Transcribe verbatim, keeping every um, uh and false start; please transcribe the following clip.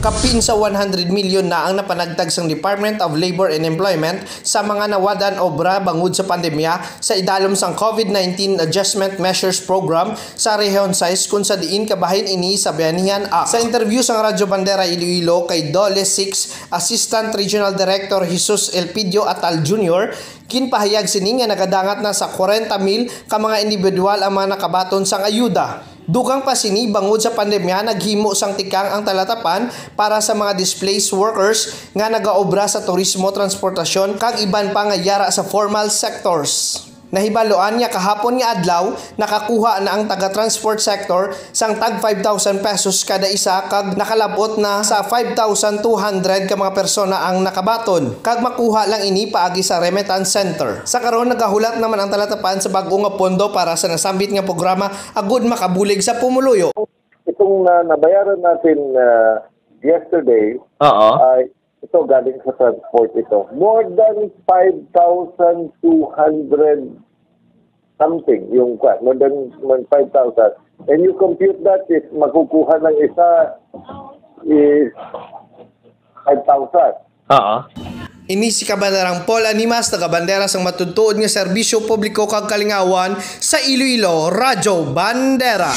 Kapin sa one hundred million na ang napanagtag sang Department of Labor and Employment sa mga nawad-an obra bangod sa pandemya sa idalom sang COVID nineteen Adjustment Measures Program sa Region sais, kun sa diin kabahin ini sa Bayanihan Act. Sa interview sang Radyo Bandera Iloilo kay Dole six Assistant Regional Director Jesus Elpidio Atal Junior, ginpahayag sini nga nagadangat na sa kwarenta mil ka mga individual ang mga nakabaton sang ayuda. Dugang pa sini, bangod sa pandemya, naghimo sang tikang ang Talatapan para sa mga displaced workers nga nagaobra sa turismo, transportasyon, kag iban pa nga yara sa formal sectors. Nahibaluan nga kahapon nga adlaw, nakakuha na ang taga-transport sector sang tag five thousand pesos kada isa, kag nakalab-ot na sa five thousand two hundred ka mga persona ang nakabaton, kag makuha lang ini paagi sa remittance center. Sa karon, nagahulat naman ang Talatapan sa bag-o nga pondo para sa nasambit nga programa agud makabulig sa pumuluyo. Itong, ah, nabayaran natin, ah, yesterday Oo. ay ito galing sa transport ito. More than five thousand two hundred something yung kwan. More than, more than five thousand. And you compute that, is makukuha ng isa is five thousand. Oo. Ini si Kabandarang Paul Animas, nagabandera sang matutuod nga serbisyo publiko kag kalingawan sa Iloilo, Radyo Bandera.